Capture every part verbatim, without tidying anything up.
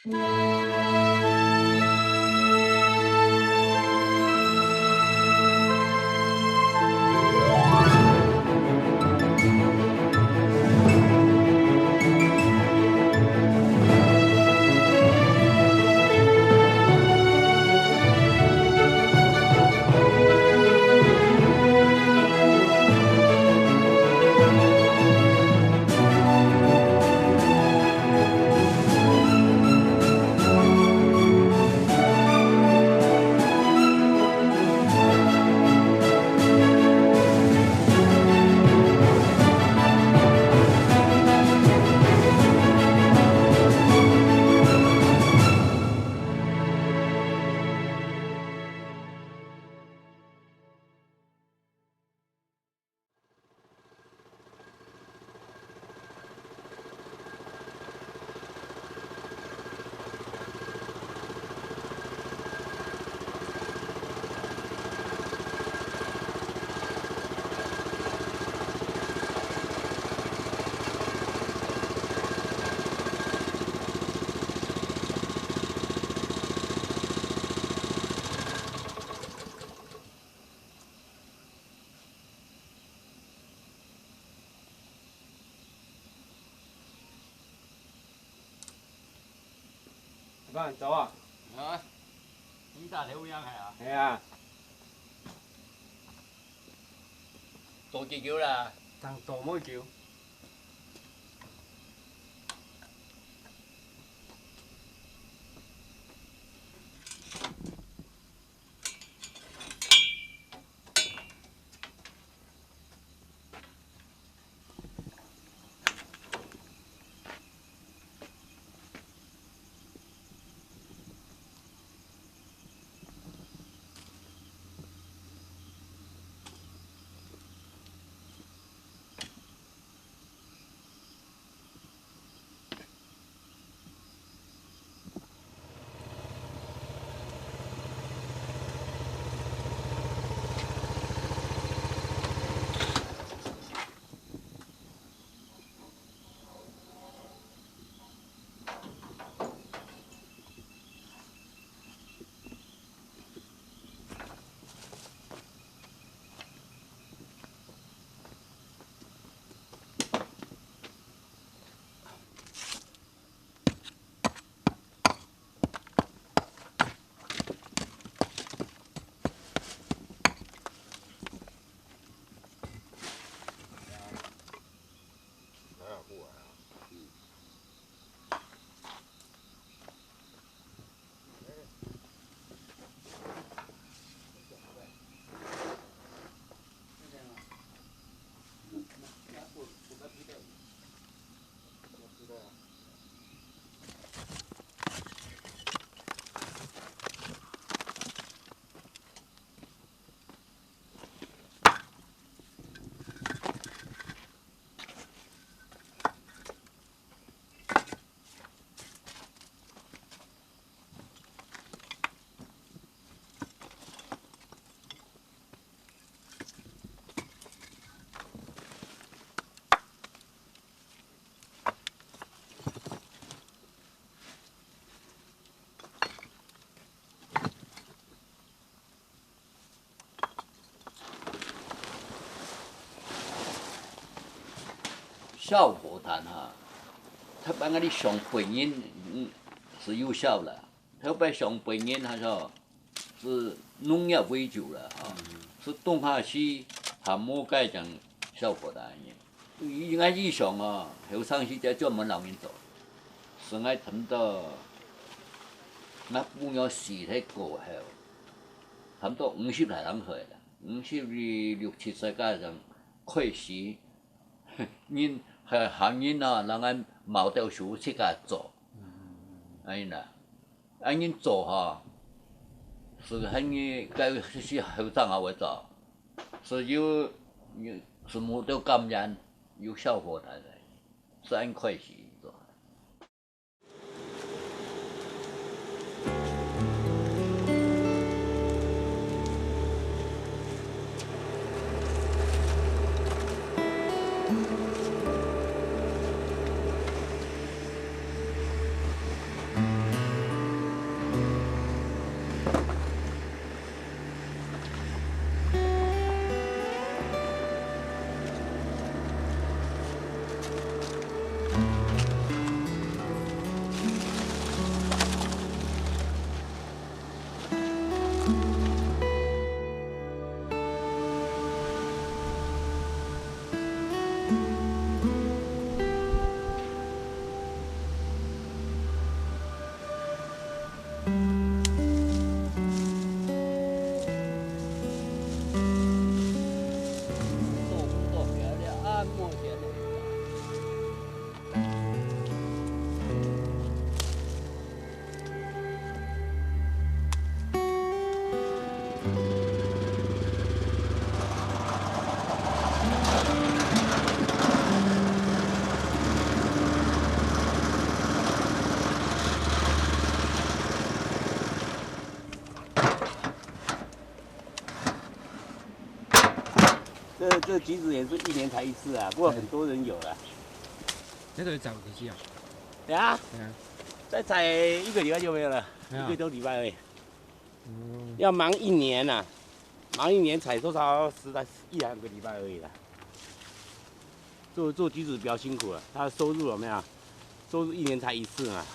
老闆，走啊！啊？你打電話入來啊？係啊。做幾久啦？當做無久。 燒火炭哈，特別𠊎俚上本人，嗯，係有燒啦。特別上本人，佢說係農業為主啦，哈，係冬下時還無該種燒火炭个。 𠊎以前哦，後生時節專門摎人做，係𠊎差毋多，𠊎餔娘死忒過後，差毋多五十來歲啦，五十六七歲該陣開始，人，客人啊，摎𠊎茅刀手自家做，恁樣啦。 恁樣做吼，係恁樣，該時後生也會做，係有，有，係無得甘願，有燒火炭个，係恁開始做。这这橘子也是一年才一次啊，不过很多人有了。那个长几季啊？对啊，对啊，再采一个礼拜就没有了，没有一个多礼拜而已。嗯，要忙一年啊，忙一年采收差不多十来一两个礼拜而已啦。做做橘子比较辛苦了，他的收入有没有？收入一年才一次嘛。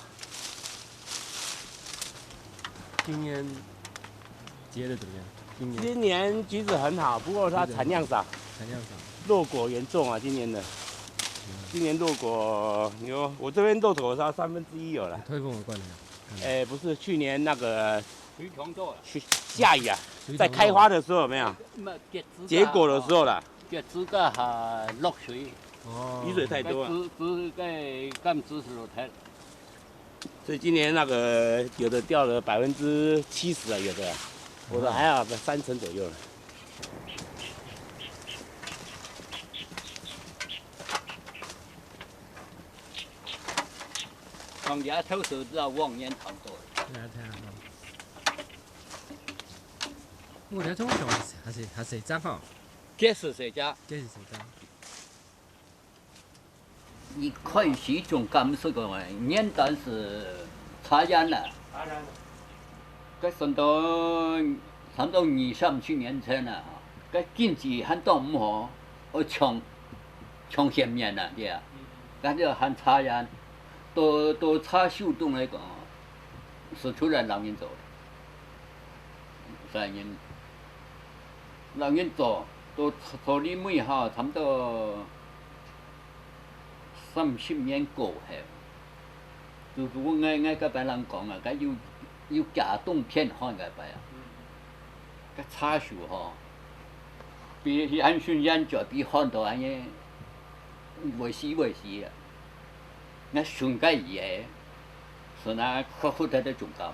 今年结的怎么样？今年今年橘子很好，不过它产量少，产量少，落果严重啊，今年的。今年落果有，我这边落果差三分之一有了。台风有关系啊。哎，不是，去年那个水冲到啦，去下雨啊，水在开花的时候有没有？咁啊，結子结果的时候啦，結子个下落水，哦，雨水太多了。該子子該柑子係落忒。所以今年那个有的掉了百分之七十啊，有的啊，我的还好，三成左右了。从这头手到往年差不多。那太好。我觉得中小还是还是还是这样哈，这是谁家？这是谁家？一开始种柑是个年代是茶园啦，该算到差不多二三十年前啦，该经济还当毋好，我抢抢前面啦，对啊，该就喊茶园，到到茶树洞来讲，是出来老人做。 三人，老人做，都做你每下差不多三十年过后，就係我𠊎𠊎个别人讲啊，佢有有假东片看个白啊，个茶树吼，比安顺烟酒比看到安尼，会死会死啊，那顺个伊个，是那可不得的中间。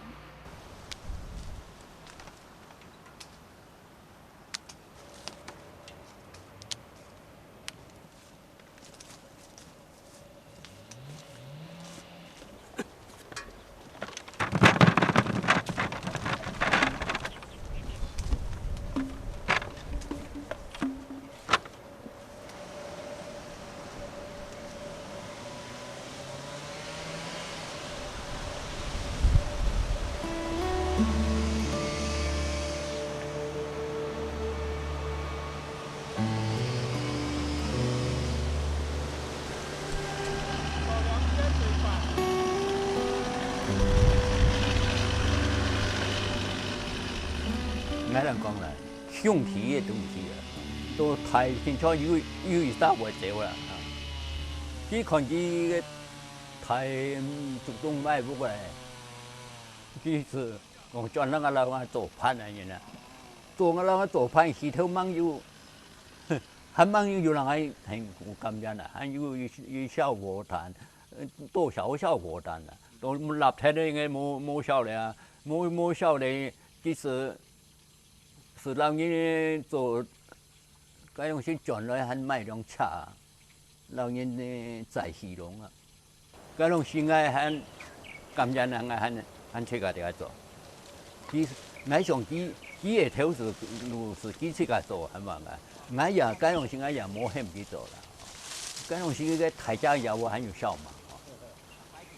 𠊎同講啦，兄弟个東西啊，到大清朝有有一隻會走啦。佢看佢个大祖宗埋屋个，佢係講轉來𠊎老人做伴个人啊，做𠊎老人做伴，起頭吂有，還吂有有人還很有感覺啊，還有有有笑和談，呃，多少笑和談啊，都立忒个應該無無笑了啊，無無笑了，其實 係老人做，該種時轉來還買輛車，老人呢載戲弄啊。該種時𠊎還感覺呢，𠊎還還自家在該做。佢買相機，佢个頭係路係佢自家做，還嘛啊。𠊎也該種時𠊎也無喊佢做啦。該種時个大家也我還有笑嘛。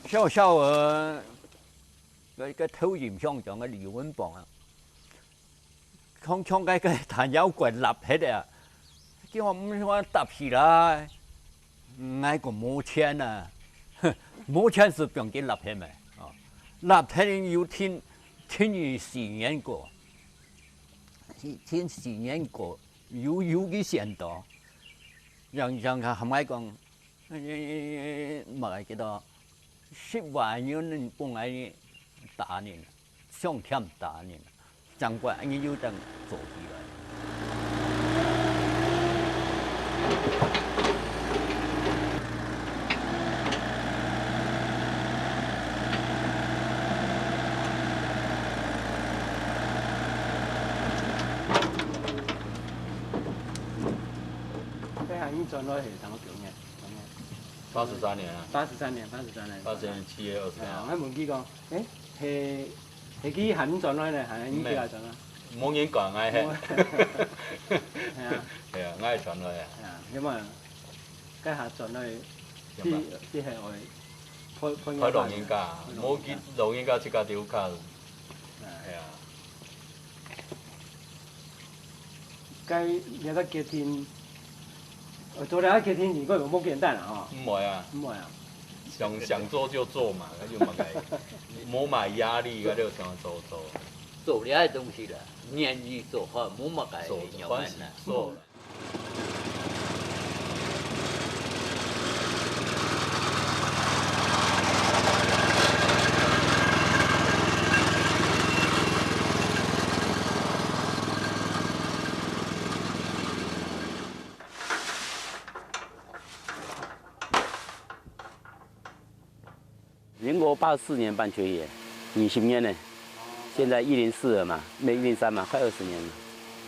笑笑呃，該个投影像講个李文榜啊。 強強个个彈藥管立忒啊！叫我毋好搭起來，𠊎講無錢啊，無錢係放佢立忒咩？哦，立忒有聽聽佢四年過，聽四年過，有有佢先到，讓讓佢喊𠊎講，麼个叫做十萬元分𠊎打人。 上天打人，正怪恁樣有等做起來。該行業轉來係當久呢？八十三年啊，八十三年，八十三年。八十三年七月二十哎呀，號。我問佢講，誒，係係佢喊你轉來呢，還係你叫佢轉來？無人管𠊎嘿。係啊。係啊，𠊎傳落去啊。係啊，你嘛，該下轉來，對嘛。只，只係愛陪，陪陪老人家，陪老人家。無佢老人家自家就有較。係啊。該你个決定，呃，做了決定，應該無簡單啊，吼。毋會啊。毋會啊。想，想做就做嘛，該就麼个，無麼个壓力，該就想做做。 做這个東西啦，願意做好，無麼个做，歡喜做。民国八十四年辦秋业，二十年呢，现在一零四了嘛，没一零三嘛，快二十年了。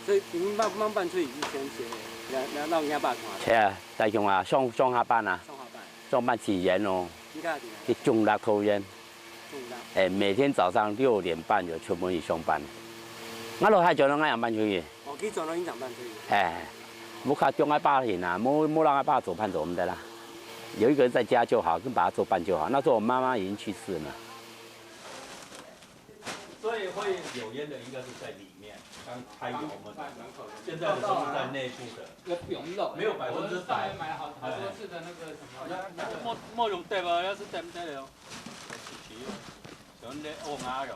所以你慢慢办出以前，那那那人家办嘛？切啊，大雄啊，上上下班啊，上下班，上班起烟哦，你看你看，去种蜡头烟，种蜡，哎，每天早上六点半就出门去上班。我老太叫人家养班秋业。 哦，佢轉到影響辦出去。哎，無較中个百姓啊，無無讓阿爸做伴做毋得啦。有一個人在家就好，跟爸爸做伴就好。那時候我媽媽已經去世了嘛。最會有煙的應該是在裡面，剛開窯門。現在的都是在內部的，沒有百分之百。莫莫用得吧，要是得毋得了，像你烏鴉樣。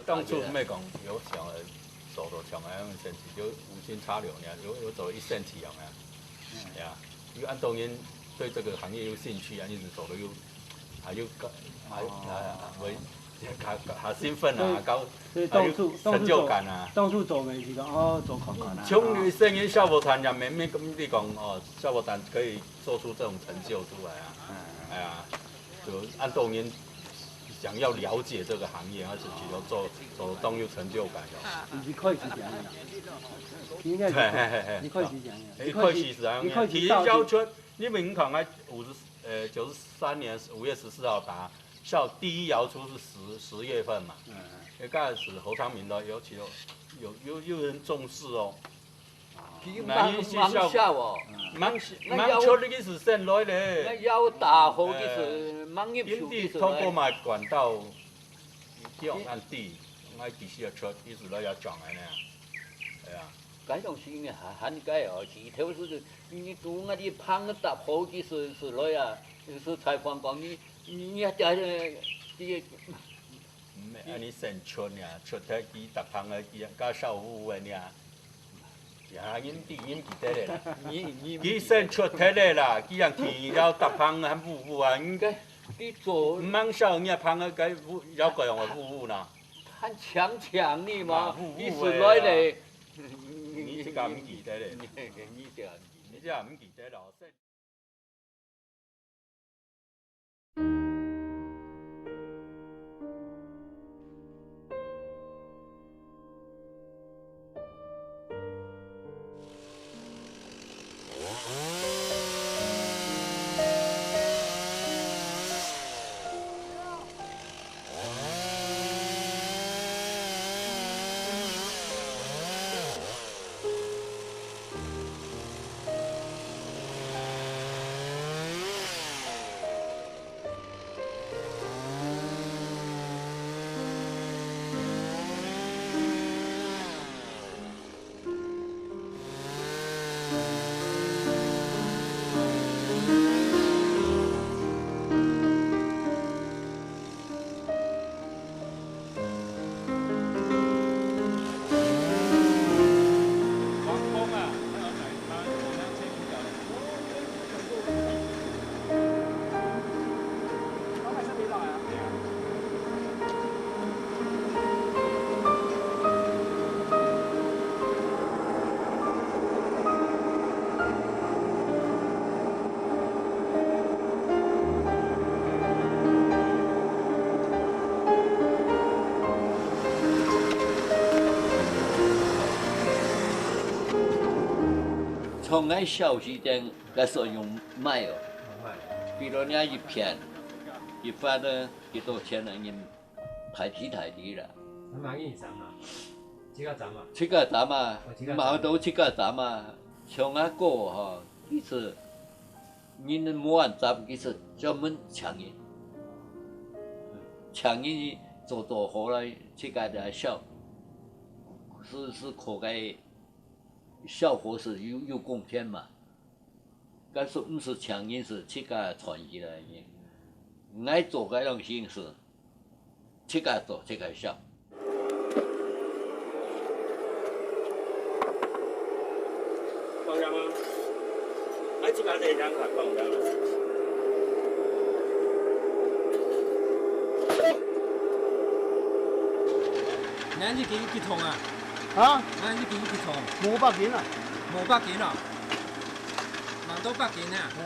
當初毋係講有想个，走到像个樣sense，就無心插柳呢，有有走一sense樣啊。呀，因為恁多人對這個行業有興趣啊，一直走到有，還有个，還有還還還還興奮啊，還高，所以當初還有成就感啊。當初做，當初做个時候，哦，做看看啊。像你細人消防團也免免你講哦，消防團可以做出這種成就出來啊。哎呀，就恁多人想要了解這個行業，而且覺得做做當有成就感哦。你開始講呀，應該是，嘿嘿嘿嘿，你開始講呀，你開始講呀，你開始，你開始到底，第一要求，你們看，哎，五十，呃，九十三年五月十四號打，校第一窯出是十十月份嘛，嗯，一開始侯昌明的，尤其有有有有人重視哦。 佢吂吂曉哦。吂吂出个時先來咧。該窯打好个時，吂入手个時來。經濟透過麼管道，叫恁低，𠊎其實也出，一直來也漲个呢。哎呀。該種係因為還還該哦，其頭係你都𠊎个棚搭好个時時來啊，係採訪講你你你這這个 毋係，恁呢先出呢，出忒佢搭棚个，佢加少五个呢。呀，你毋記，你毋記得咧啦。你你佢先出忒咧啦，佢樣佢要搭棚个還五五啊，你該你做毋吂少你搭棚个該五，要該樣个五五啦。還強強呢嘛，嘛，五五个啦。你自家毋記得咧。你自家毋記得。你自家毋記得咯。從𠊎小時節，該時候用買哦，比如你一片，一發呢，幾多錢呢？人大體大體啦。買一張啊？自家斬啊？自家斬啊，哦，自家斬。買到自家斬啊。像阿哥吼，其實人無閒斬，其實專門請人，請人做做好了，自家來燒，是是可該 效果是有有貢獻嘛。但是毋係請人，係自家賺起來个。𠊎做該樣形式，自家做自家笑。放羊啊！哎，自家在乡下放羊啊！你一斤幾重啊？ 啊？啊，一斤幾重？五百斤啊。五百斤哦？吂到百斤啊？嗯。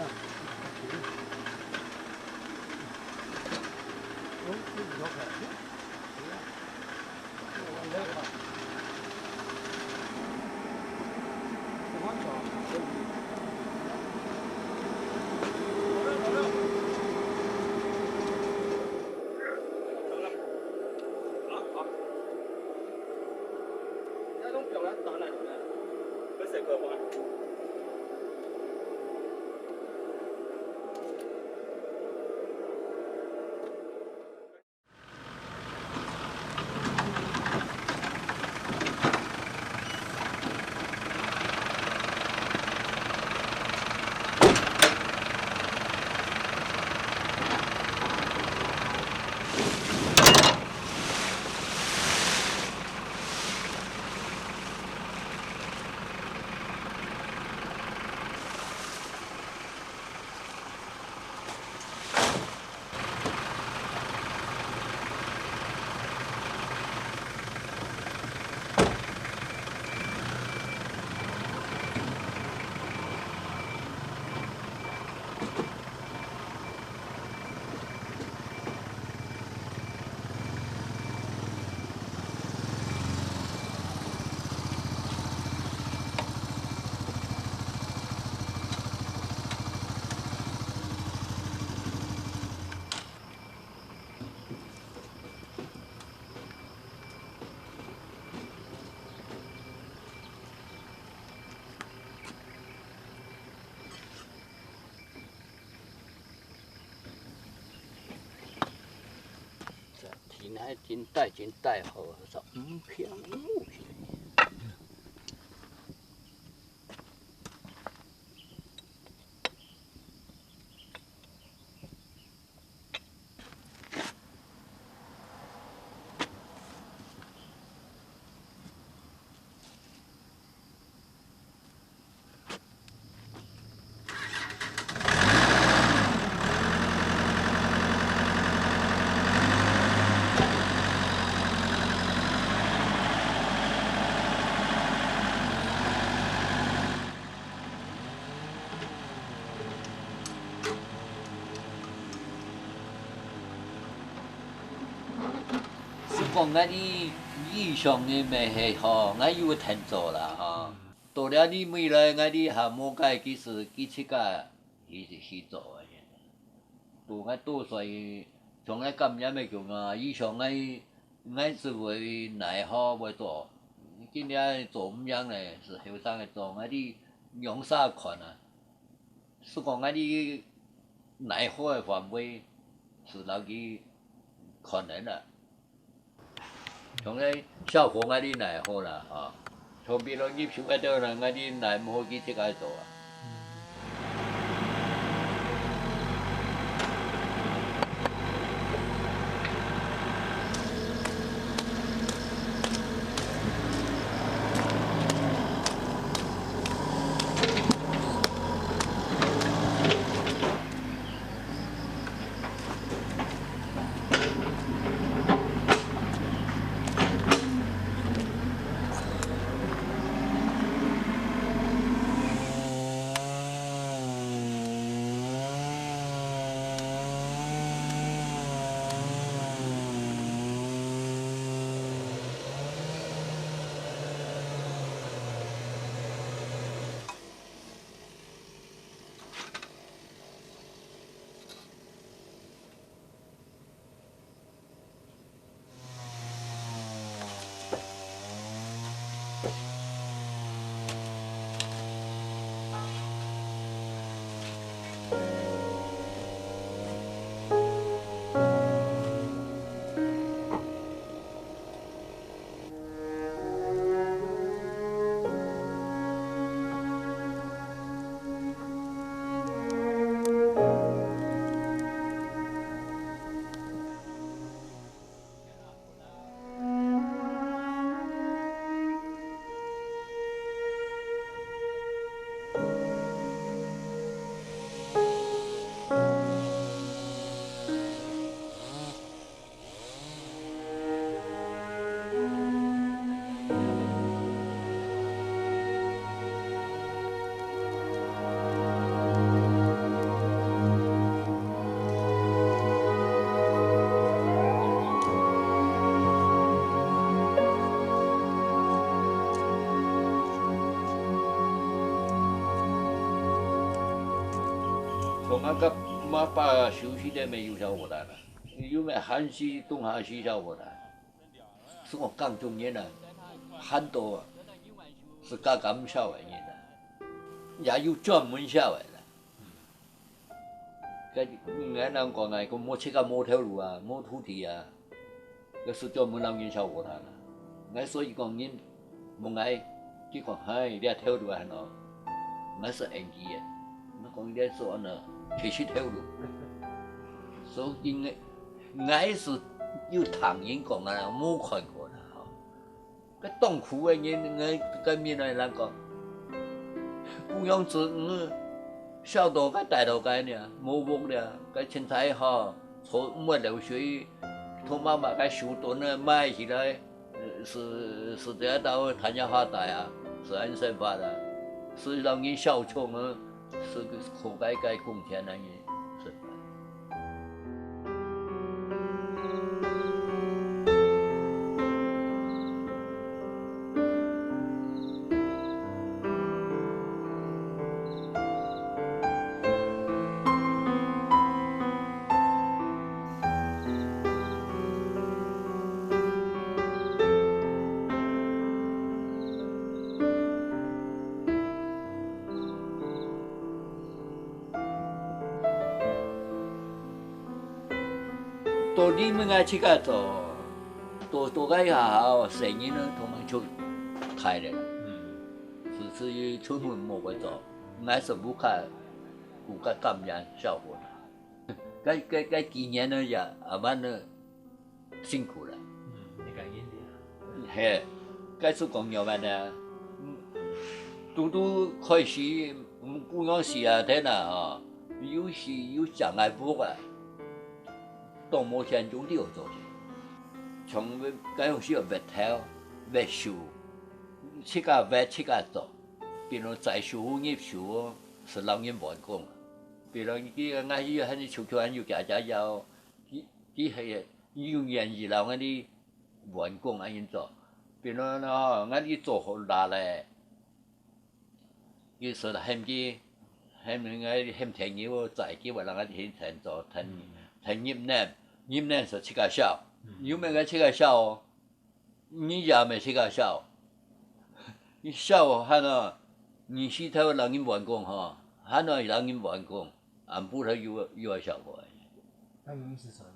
這天還真大，真大雨，十五平五平。 係講𠊎俚以上个乜係吼，𠊎有跈做啦吼。到這裡尾來，𠊎俚還無該，其實佢自家去，去做个。都𠊎都所以，像𠊎感染个時候啊，以上𠊎，𠊎係會哪好會做，今日做毋贏呢，係後生个做，𠊎俚仰儕看啊。 係講𠊎俚哪好个範圍，係摎佢看等啊。像該效果𠊎俚哪好啦，吼。像比如入手該兜啦，𠊎俚哪毋好佢自家做啊。嘛个嘛把休息个没有小伙伴了，又没寒气，冬寒气小伙伴，是我讲中人啊，寒到啊，是家家唔少个人啊，也有专门少个啦。 該𠊎人講啊，講無自家無頭路啊，無土地啊，該係專門老人小伙伴啦。𠊎所以講人問𠊎，佢講：「嗨，你頭路還哦，𠊎係N G个。」𠊎講：「你做安呢，其實頭路。」所以𠊎𠊎係有聽人講啊，無看過啦吼。 該當苦个人，𠊎該面來人講，不用子女，小到該大到該呢，無屋了，該凊彩吼，坐沒流水，同媽媽該手段呢，買起來，呃，係係這到談下發達啊，係恁生活啊，係讓人小眾啊，係个苦該該貢獻啊，生活。 到你們愛自家做，到到該下後，細人呢，通通就大了。嗯。係係出門無會做，𠊎係屋下顧家感染小伙。該該該幾年呢，也阿媽呢， 辛苦了。嗯，你感應的啊。嘿，該係講仰般呢？嗯，拄拄開始，嗯，姑娘死啊，天啊，吼，有時有障礙物啊，當無錢用了做。像該種時候，挖頭、挖樹，自家挖自家做，比如栽樹、入樹，係老人員工。比如佢，𠊎去，還係出去，還有家家要，佢，佢係 永遠係摎𠊎兜員工恁樣做。比如講，𠊎兜做好啦咧，佢說喊佢，喊𠊎喊田友仔，佢會摎𠊎兜田田做，田，嗯。田入淰，入淰係自家燒，嗯。又毋係自家燒哦，你也毋係自家燒。 你燒還哦，你死頭人員員工吼，還哦人員員工，暗晡頭又又愛燒火。他們是什麼？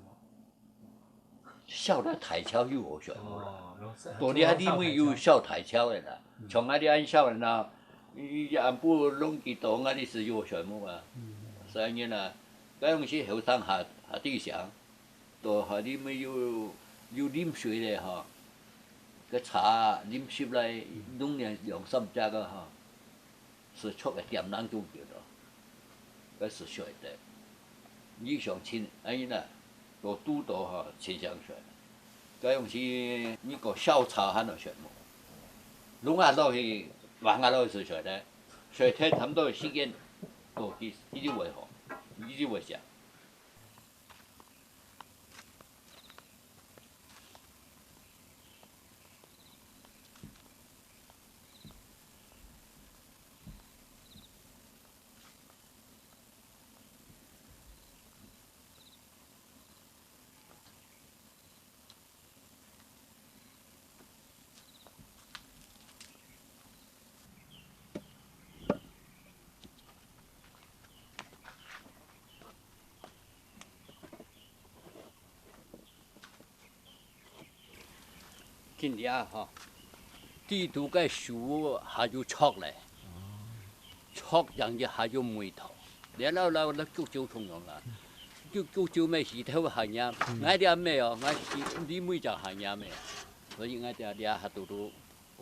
燒了大樵又好燒火啦。哦，都是。到底啊，你們有燒大樵个啦，嗯。像𠊎兜恁燒个啦，伊暗晡弄幾多，𠊎兜係有燒火啊。嗯。所以呢，該用時後生下下地想， 到下裡面有有啉水咧吼，該茶啉濕來，弄了兩三隻个吼，係著个點冷就有了，該係水的。你想親，哎呀，都堵到吼，親像水。該用時你講燒茶還有水無？弄下落去，橫下落去係水的，水天差不多時間，都一一定會好，一定會響。今日啊，吼，地肚个樹下有著咧，著樣个下有尾頭，連老老老竹蕉同樣啊，竹竹蕉咩係頭下呀，嗯。𠊎這咩哦，𠊎係你每隻下呀咩，所以𠊎這這下都都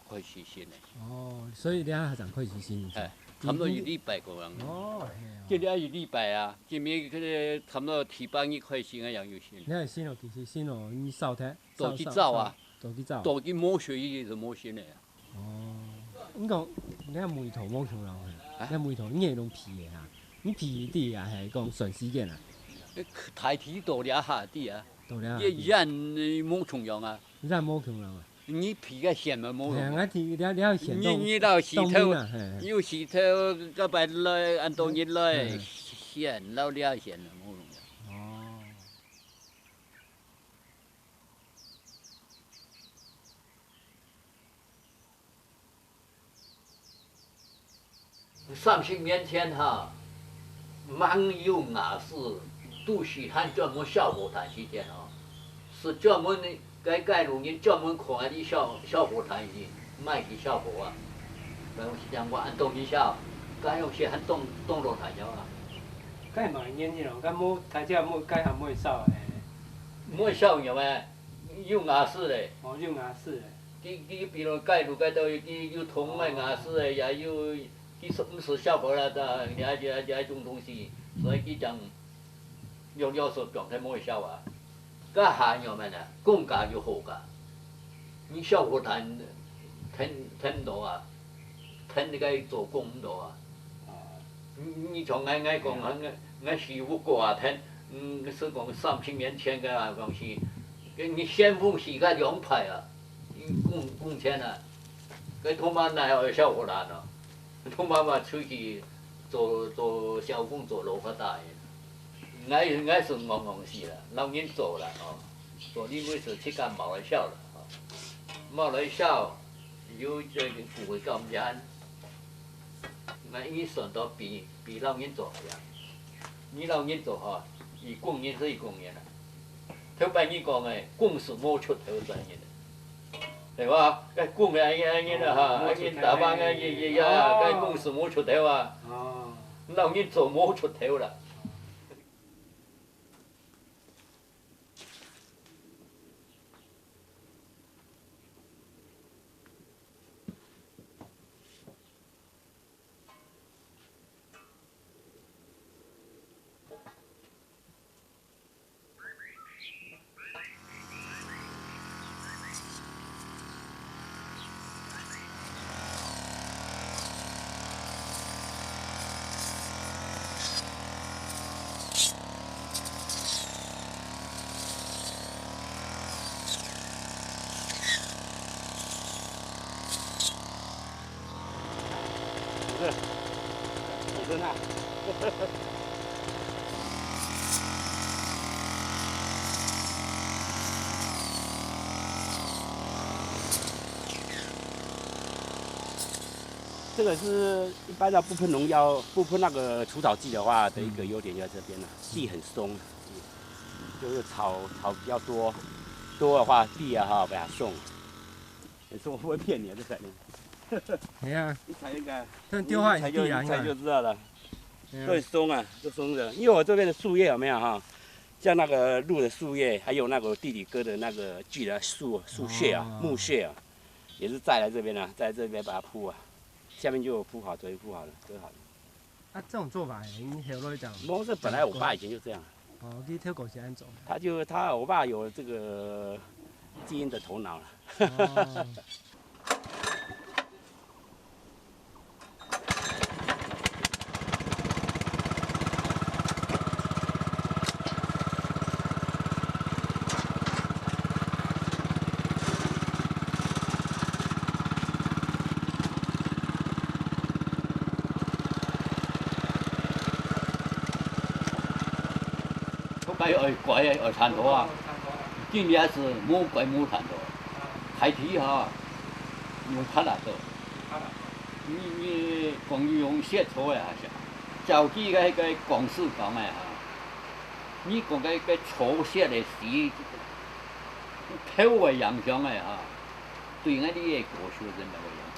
開始新咧。哦，所以這下正開始新。哎，差不多一禮拜个樣。哦，係哦。今日一禮拜啊，今日个差不多第八日開始，𠊎樣有新。你看新哦，其實新哦，你燒忒。 早起早啊，早起早。早起無水，伊就無新个啊。哦，你講，你看尾頭無共樣啊？啊？你看尾頭，你係用皮个啊？你皮底啊，還係講算時間啊？大體到這下底啊，到這下底。這樣無共樣啊。這無共樣啊。你皮个線嘛無共樣。係啊，𠊎皮這這線你你到時頭，當面啊，係，係。有時頭个擺來，恁多日來，係，係。線，老了線了，無用了。哦。 三十年前哈，吂有瓦斯，都係還專門燒火炭時間哦，係專門个街路人專門看你燒，燒火炭去，買去燒火啊。該用時間我恁當去燒，該用時還當，當落炭燒啊。該麼个原因哦，該無，大家無，該還無燒誒。無燒有咩？有瓦斯咧。哦，有瓦斯誒。佢，佢比如街路街都有，佢有銅个瓦斯誒，也有 佢係毋係燒火啦，這，這，這，這種東西，所以佢講，用料所講，佢無會燒啊。該下樣咩呢？工價又好價，你燒火炭，聽，聽毋到啊，聽你个做工毋到啊。你，你像𠊎，𠊎講，𠊎，𠊎師傅過啊，聽，嗯，係講三十年前个啊，講係，你先鋒係个兩派啊，你工，工錢啊，該他媽哪有燒火炭啊？ 同媽媽出去做，做小工做老闆个。𠊎，𠊎係戇戇死啦，摎人做啦，哦，做你會係自家無來燒啦，哦，無來燒，有這个苦个感覺。𠊎一算到比，比摎人做還嚴。你摎人做吼，佢工人係佢工人啊。頭擺你講个，工係無出頭个人。 對吧？該工个恁樣恁樣个哈，哦，恁樣打扮个，無出頭。也，也，也，哦。該工係無出頭啊。哦。摎人做無出頭啦。 不是，你说那。这个是一般的不喷农药、不喷那个除草剂的话的一个优点就在这边了，地很松，就是草，草比较多，多的话地啊哈比较松。 你说我不会骗你啊，这肯定。哎呀，一踩应该，但丢下一地啊，一踩就，一踩就知道了。哎呀，都很松啊，都松的。因为我这边的树叶有没有哈？像那个鹿的树叶，还有那个地理哥的那个锯的树，树屑啊，哦。木屑啊，也是载来这边啊，在这边把它铺啊，下面就有铺好，等于铺好了，铺好了。 啊，这种做法，你后来讲，不，这本来我爸以前就这样。哦，你头过是安怎做？他就，他，我爸有这个基因的头脑了。哦。 該愛乖愛鉸刀啊，今年係無乖無鉸刀，大體哈，用耙仔刀。你，你講用削草个還係，早期个，个講師講个哈， 你講个，个草削个時，頭个影響个哈，對𠊎俚个果樹真个有影響。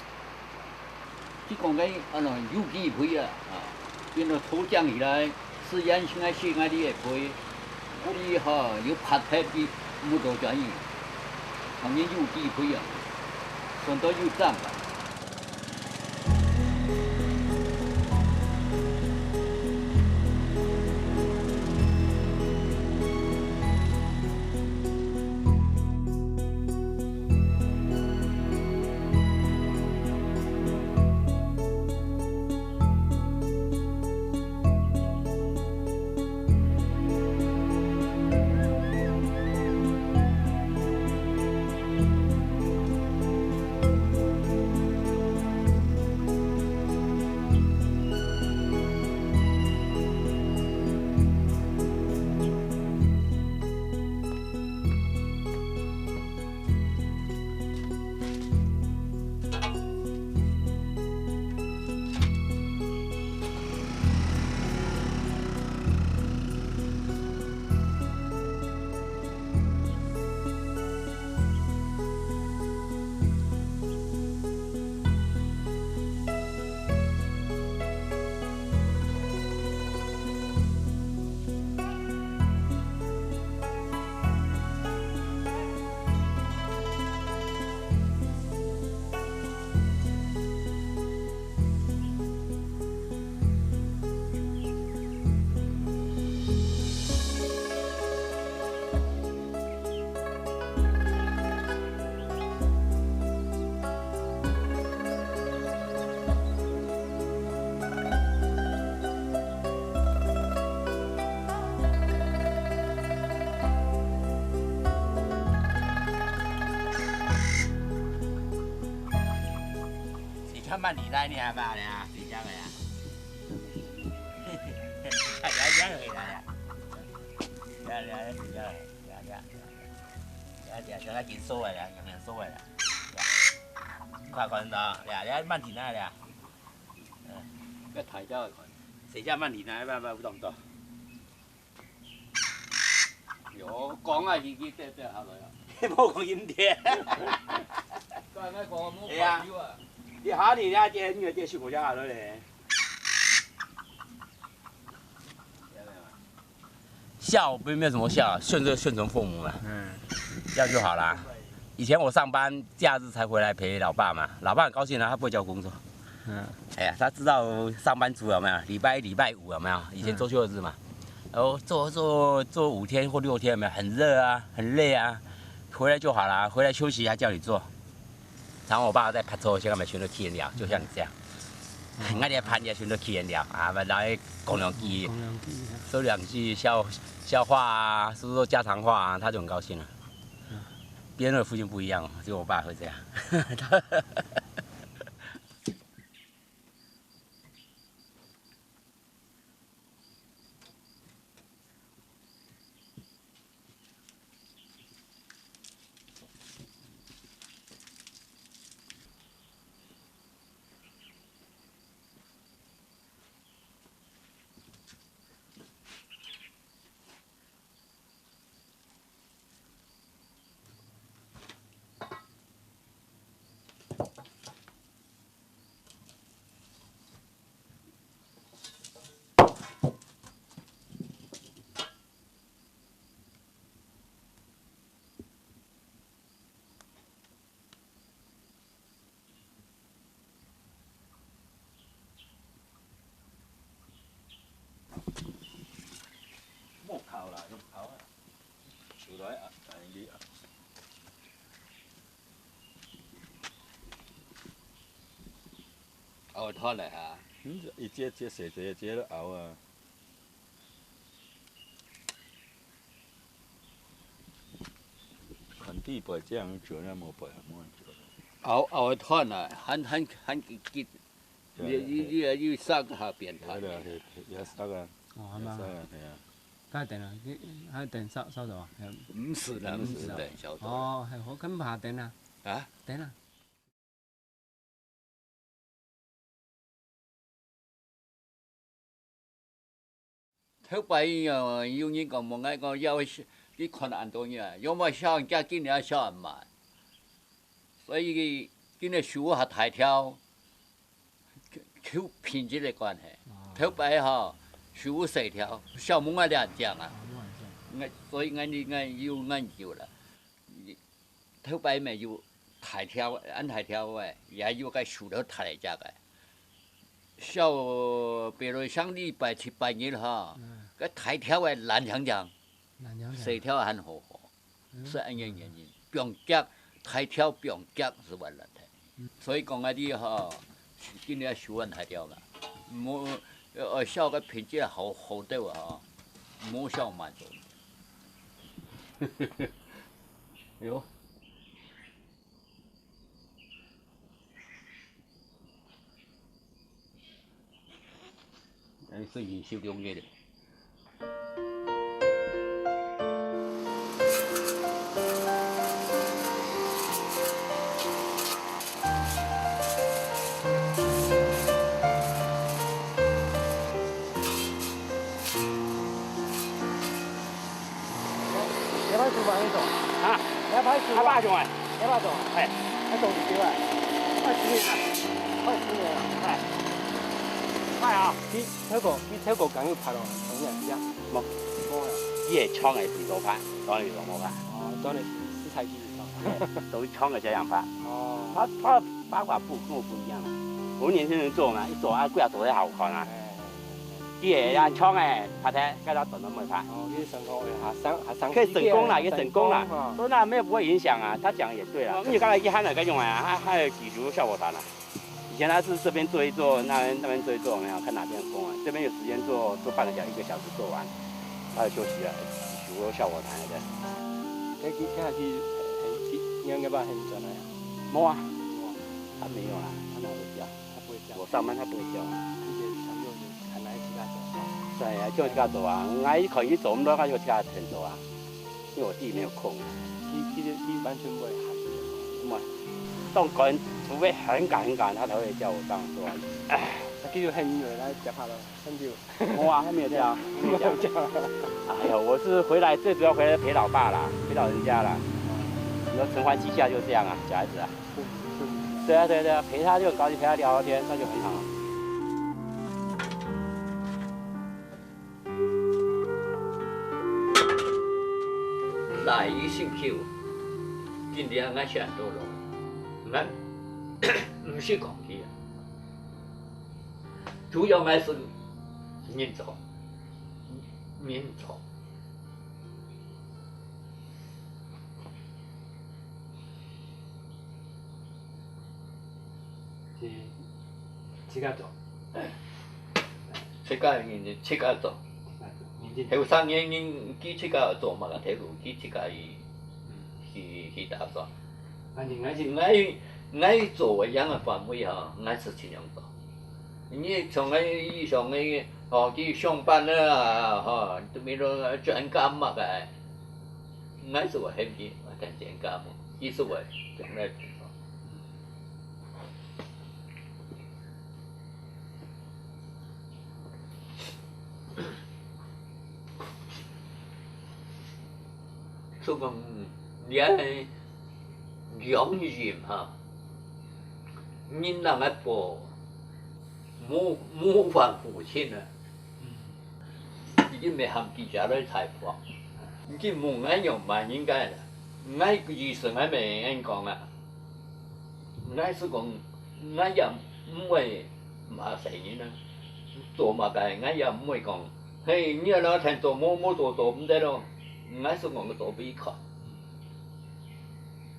你講个，啊，喏，有機肥啊，啊，變到草長起來，自然性个食𠊎俚个肥，𠊎俚哈，有拍忒个，無多少錢，當然有機肥啊，算到有賺啊。慢慢地来，你还慢呀，谁家的呀？哎呀，这样可以了呀。来来来来来来来，来来，小要紧收回来，紧收回来。快看到，来来，慢点来呀。嗯，要抬掉看。谁家慢点来，慢慢不动作。 有，講啊，佢佢跌跌下來啊。無講陰天。剛才講無朋友啊。你下你那天你就接受我家了嘞。笑并没有什么笑，顺着顺从父母嘛，嗯，这样就好啦。以前我上班假日才回来陪老爸嘛，老爸很高兴啊，他不会叫我工作。嗯，哎呀，他知道上班族有没有？礼拜一、礼拜五有没有？以前周休二日嘛，哦，做做做五天或六天有没有？很热啊，很累啊，回来就好啦，回来休息还叫你做。常我爸在拍拖，现在全都气人了，就像你这样，我的盘也全都气人了啊，来讲两句，讲两句，说两句笑笑话啊，说说家常话啊，他就很高兴了。别人的父亲不一样哦，只有我爸会这样。莫敲啦，用敲啊，手來啊，哎你啊。哦，斷了哈。嗯，一節節細節節都拗啊。 看底背這樣做，那無背還無恁做。拗拗會斷啊，還還還結結，對啊，你你你你上下變斷。對啊，也也也塞啊，哦，還蠻好。也塞啊，對啊。該等啊，你還等燒燒的啊？毋使啦，毋使啦，毋使等燒的。哦，係，我根本還等啊。啊？等啊。 頭擺有有人講問𠊎講，要去看恁多人啊，有無燒人家今年燒恁慢，所以今年樹還大條，求品質个關係。哦。頭擺吼，樹細條，燒問𠊎兩樣啊。哦，兩樣。𠊎所以𠊎你𠊎有研究啦。 頭擺乜有大條，恁大條个，也有个樹頭大隻个。燒，比如上禮拜七八日吼，嗯。該大條个爛淨淨，爛淨淨。細條還好好，嗯。係恁樣原因。放腳，大條放腳係會爛忒。嗯。所以講啊，你吼，今年樹恁大條嘛，無，呃，燒个品質好好兜啊吼，無燒慢做。 哎喲。哎，最近收兩日了。你愛拍樹嗎？你做？啊？你愛拍樹啊？啊，拍樹啊。你愛拍樹啊？哎。愛做幾久啊？快十年了。快十年了。哎。快啊！你透過，你透過講有拍咯，同樣一樣。無。無啊。伊个長个比較拍，短个比較無拍。哦，短个是，是採集比較。對，都是長个這樣拍。哦。他，他八卦不，跟我不一樣。我年轻人做嘛，一做啊，歸下做得好看啊。哎。 佢个啊，長个，拍忒，該條短个毋會拍。哦，佢成功个，啊，成，啊，成可以成功啦，功个，也成功啦。成功哈。所以那沒有，不會影響啊，他講的也對啦。因為剛才一handle該用啊，他，他有幾組效果團啊。以前他是這邊做一做，那，那邊做一做，有沒有？看哪邊有空啊。這邊有時間做，做半個小時、一個小時做完，他就休息了，幾組效果團的。該，該，該，該，應該把很轉來啊。無啊。無啊。他没有啦，他哪会叫？他不会叫。我上班他不会叫啊。而且常用就喊来自家走。对啊，就自家走啊。俺一口一走，我们都要就自家走啊，因为我弟没有空。其其实其实完全不会喊。什么？当赶，除非很赶很赶，他才会叫我上车而已。他就喊你来接他了，很久。哇，他没有叫，没有叫。没有叫。哎呀，我是回来最主要回来陪老爸啦，陪老人家啦。你说承欢膝下就这样啊，小孩子啊。对啊，对啊，对啊，陪他就很高兴，陪他聊聊天，那就很好。来一心口，今天俺想到了，俺毋是讲佢啊，主要俺是人做，人做。 自自家做。自家人自家做。自家做，認真。後生人人佢自家做嘛，个頭路佢自家去，嗯。去去打算。反正𠊎是𠊎𠊎做个樣个範圍吼，𠊎是盡量做。你像𠊎以上个哦，去上班啊，吼，都變做專家嘛个。 𠊎係會喊佢，𠊎聽見佢講，佢係會將來聽講。所以講，這个良人哈，人人愛報，無無還父親啊。 已經毋係喊佢家來裁縫。你問𠊎仰般應該啦，𠊎意思𠊎毋係恁講啊。𠊎係講，𠊎也毋會罵細人啊，做麼个𠊎也毋會講，嘿，你愛來聽做，無無做做毋得咯。𠊎係講个做分佢看。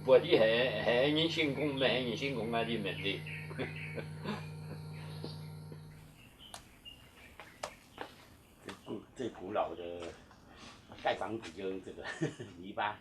或者係係人成功，毋係人成功啊，你毋知。 最古最古老的盖房子就用这个泥巴。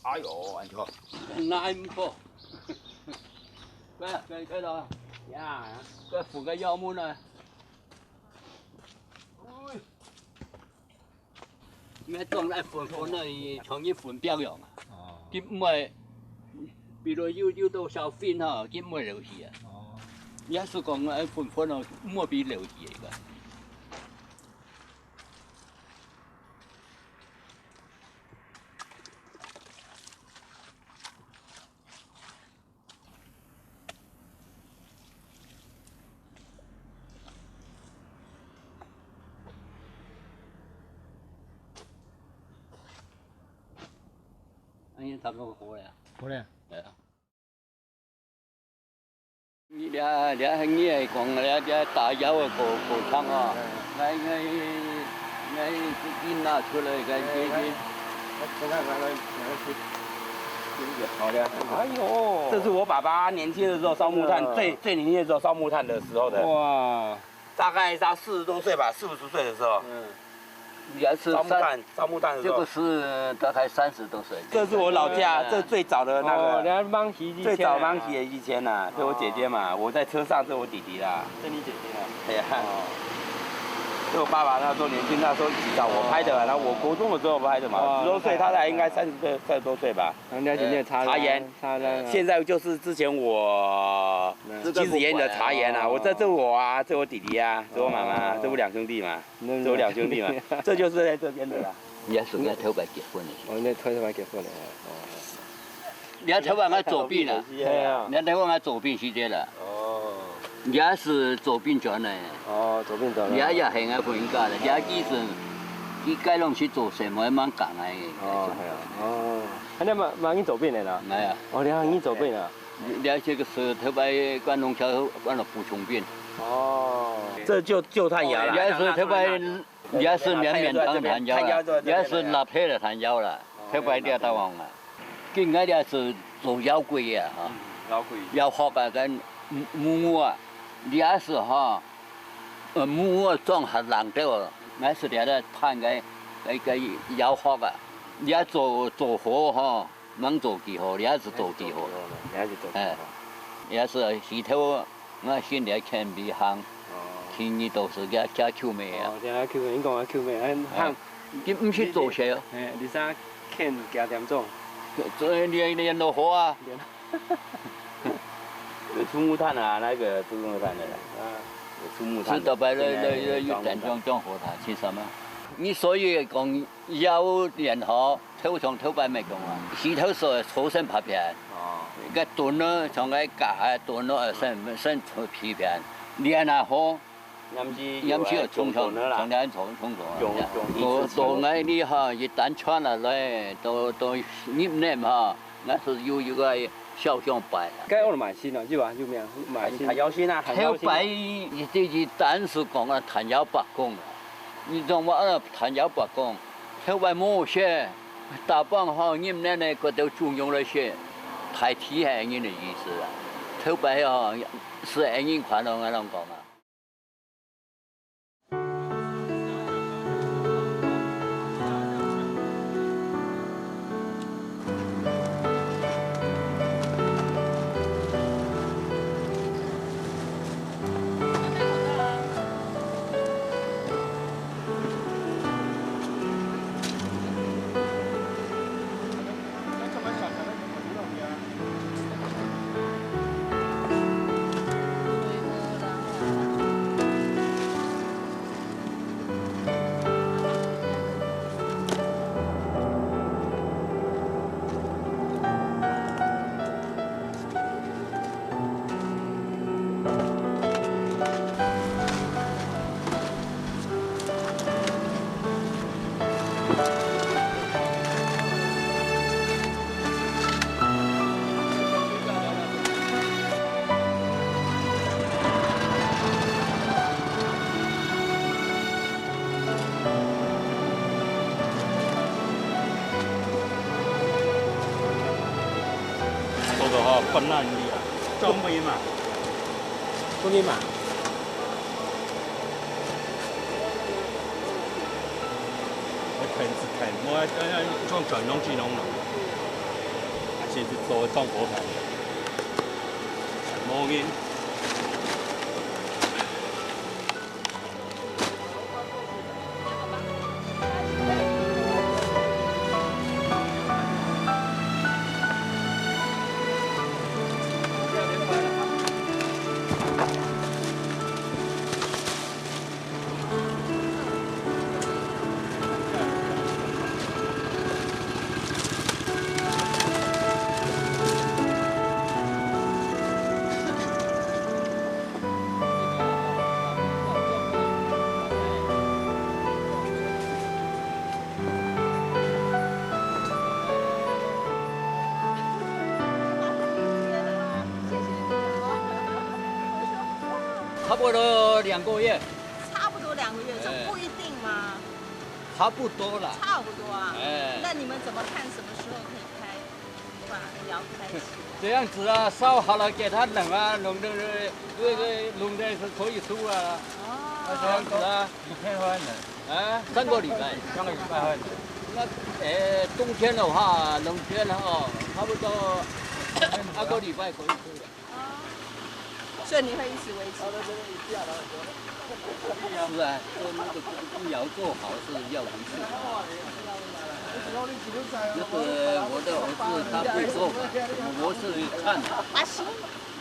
哎哟，恁好。哪毋好？快快快咯！呀，快扶个腰木呢。哎。 你愛種來分分个，像你分表樣啊。哦。佢毋會，比如有有多少分吼，佢毋會流去啊。哦。你係講愛分分哦，毋會分流去个。 恁樣差不多好了。好了。對啊。你這這你係講這這打腰个果果湯哦，來來來，你拿出來，來來來。好了。哎呦，这是我爸爸年轻的时候烧木炭，真的啊。最最年轻的时候烧木炭的时候的。哇。 大概他四十多岁吧，四五十岁的时候，嗯。也是三，烧木炭，烧木炭的时候。这个是大概三十多岁。这是我老家，嗯。这最早的那个，哦，你看芒皮以前啊。最早芒皮的以前呐，这我姐姐嘛，哦。我在车上，这我弟弟啦。这你姐姐啊？对呀。哦。这我爸爸那时候年轻，那时候一起照我拍的啊，哦。然后我国中的时候拍的嘛，哦，十多岁，那他才应该三十岁，三十多岁吧。人家姐姐茶呃，茶园。 茶园啊。现在就是之前我嗯。七十年的茶园啊，哦。我这，这我啊，这我弟弟啊，这我妈妈啊，哦。这我两兄弟嘛，那，这我两兄弟嘛，那。这就是在这边的啦。你也是人家头摆结婚的。哦，那头摆结婚的，哦。你看头摆俺左边啊。对啊。你看头摆俺左边是这啦。哦。也是左边转的。哦，左边转的。也也很爱分人家的，也其实，佢该拢去做什么，蛮讲哎。哦，系啊，哦。 恁樣嘛，嘛，你左边的啦。哎呀。哦，你看你左边啊。這這個係頭擺關東橋關到補充兵。哦。這就舊炭窯啦。這係頭擺，這係連綿當炭窯啦，這係立體个炭窯啦，頭擺這大王啊。今个這係做窯櫃啊，哈。窯櫃。窯殼啊，跟木木啊，這係哈，呃，木木啊，裝下冷掉啊，𠊎係這个炭个，个个窯殼啊，這做做火哈。 能做幾好，這係做幾好。這係做幾好。哎，這係起頭，𠊎先來牽尾行，哦。牽你到時佢佢救命啊。哦，佢救命，你講佢救命，哎，行。佢毋識做事哦。哎，你啥牽幾點鐘？做你你落火啊。有出木炭啊，那個出木炭的啦。啊。有出木炭的。係頭擺來來來，有點裝裝火炭，係什麼？你所以講。 窯連吼，頭上頭擺乜講啊，石頭所抽成拍片，哦。該墩仔，像該架个墩仔，生生出皮片，連啊吼，黏時黏時有衝衝，衝衝啦。衝衝衝衝，衝衝，做做𠊎哩吼，一旦穿落來，都都入淰吼，𠊎係有一個 燒香拜啊。該屋裡賣新啊，係吧？有名賣新。還燒新啊，還燒新。頭擺一直一旦係講啊，炭窯罷工啊。你知道嗎？啊，炭窯罷工，頭擺無事，打幫好，人呢呢，个都租用來食，大體係恁个意思啊。頭擺哦，係恁樣款咯，𠊎摎你講啊。 做得好，困難的啊，做不贏嘛。不贏嘛。要看是看，我要，要，要，像轉農機農了，還是做當火炭，無人。 差不多兩個月。差不多兩個月，這不一定嗎？哎。差不多啦。差不多啊。哎。那你們怎麼看什麼時候可以開，把窯開起來？這樣子啊，燒好了給他冷啊，冷的，冷的，冷的是可以出啊。哦。那這樣子啊。幾天會冷？啊，三個禮拜。三個禮拜會冷。那，哎，冬天的話，冷天哦，差不多一個禮拜可以出了。 所以你會一直維持它？是啊，做那個工窯做好是要維持。那個我的兒子他不做嘛，我是看。阿信？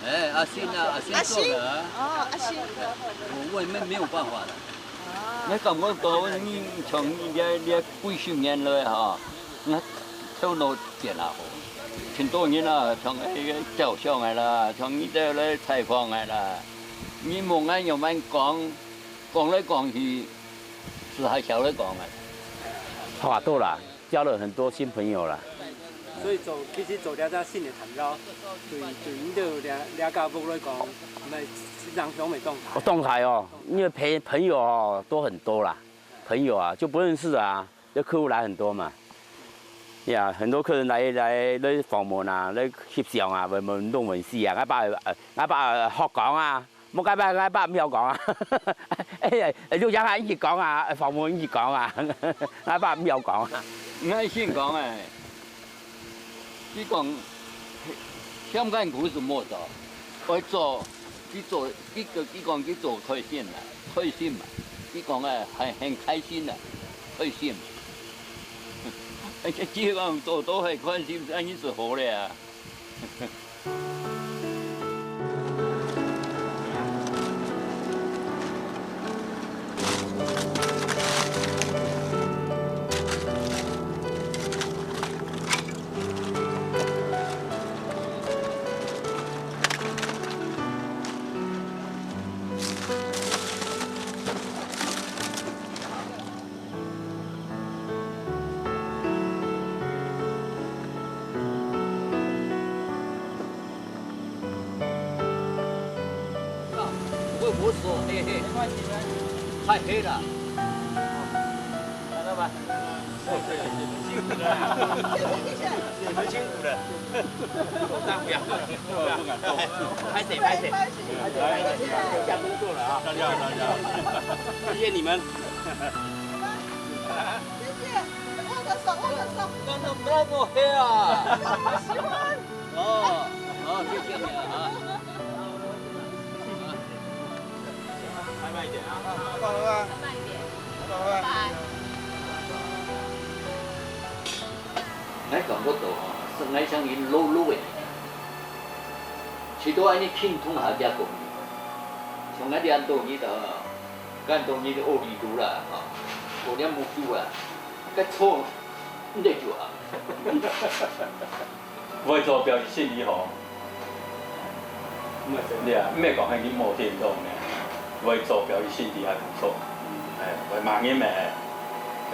哎，阿信啊，阿信做的啊。阿信？哦，阿信。我，我也沒，沒有辦法了。哦。你感覺到你像你這，這幾十年來哈，那頭腦 變下好。真多人啊，像該照相个啦，像你兜來採訪个啦，你問𠊎仰般講，講來講去，係還曉得講个。好多啦，交了很多新朋友啦。所以做，其實做這隻新个探討，對，對你兜這，這家屋來講，毋係影響會當大。哦，當大哦，因為朋，朋友哦，都很多啦，朋友啊，就不認識啊，就客戶來很多嘛。呀，很多客人來，來，來訪問啊，來翕相啊，問，問東問西啊，𠊎爸，呃，𠊎爸學講啊， 無，𠊎爸，𠊎爸毋曉講啊。哎呀，錄像啊，一直講啊，訪問一直講啊，𠊎爸毋曉講啊。𠊎先講誒，佢講，香港故事無做，愛做，佢做，佢，佢講佢做開心啦，開心嘛。佢講誒，很，很開心啦，開心。而且佢講做到很開心，恁樣就好了啊。 喂，我手黑黑，太黑了。看到吗？辛苦了，很辛苦了。拍手，拍手，拍手，拍手，下工作了啊！大家好，大家好。谢谢你们。谢谢，握个手，握个手。刚刚那么黑啊！我喜欢。 哦，好，谢谢你啊。开慢一点啊。慢一点。拜拜。 𠊎感覺到吼，係𠊎像人老老个，試著恁樣輕鬆下這个工作，像𠊎這恁多年了，恁多年个奧利路啦，吼，做了木匠啦，該錯，毋得做啊。 會做表示身體好。對啊，毋係講係你無電動呢，會做表示身體還不錯。哎，會罵人咩？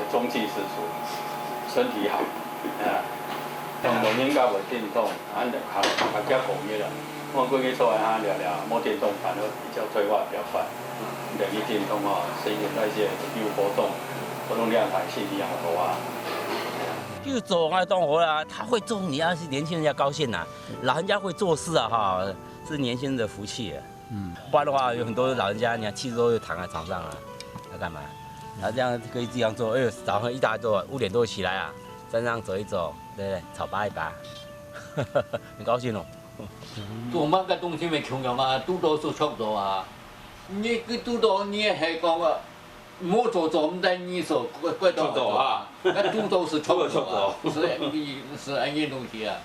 中氣十足，身體好。啊，像老人家會電動，啊，較，較加工業啦。我過去坐在遐聊聊，無電動反而比較退化比較快。等於電動哦，新陳代謝有活動，活動量大，身體也好啊。 就做啊，當好啦，他會做，你要是年輕人要高興啊，老人家會做事啊，哈，是年輕人的福氣啊。嗯，不然的話，有很多老人家，你看七十多岁躺在床上啊，要幹嘛？然後這樣可以這樣做，哎呦，早上一大早五點多起來啊，山上走一走，對不對？草拔一拔，很高興哦。做麼个東西乜共樣啊，堵到就著著啊。你个堵到你還講啊， 無做做毋得，你說怪，怪到著著啊。該堵到就著著啊，著著。係恁樣，係恁樣東西啊。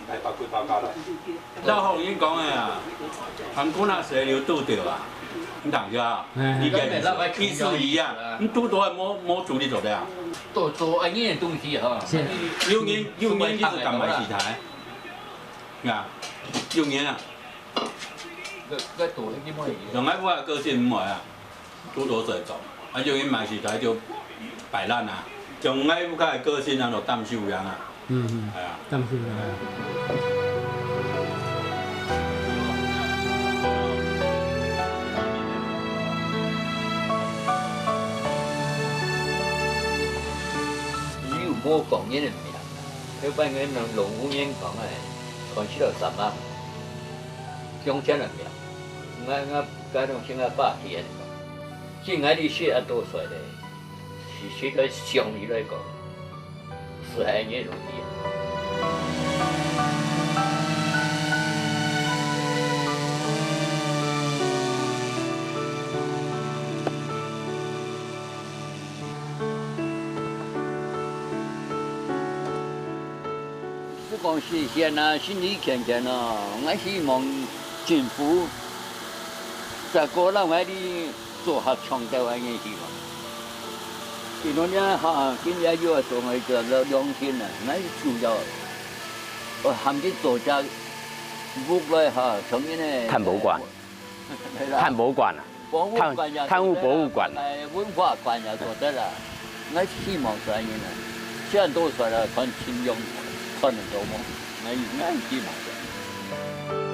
來，把鬼包包來。老好人講个啊，寒空那水流堵著啊，你等一下啊，哎。你跟意思，意思一樣，你堵到無，無處理做得啊。做，做恁樣个東西哈。是。有人，有人一直敢買食材，啊，有人啊。 該，該做一模一樣。像𠊎屋下个性毋會啊，堵到就做，啊，就去買食材就擺爛啊。像𠊎屋下个個性啊，就擔手樣啊。嗯嗯。哎呀。擔手樣。哎呀。你有無講人个名啊？一般个農，農夫人講个，看起來三萬。 鄉親个名，𠊎，𠊎該種先个爸佢恁講，即𠊎哩識恁多歲咧，其實來想起來講，係恁樣容易啊。不管係先啊，身體健健啊，𠊎希望政府再過讓𠊎哩做下長久个希望。因為呢，哈，今日又要做一個良心啊，𠊎主要，呃，喊佢做隻屋來哈，像恁呢。探博物館。 探博物館啊，博物館呀，探，探物博物館啊。哎，文化館呀，做得啦。，𠊎希望係恁樣啊，雖然到時來看情況，看得到無？𠊎，𠊎希望係。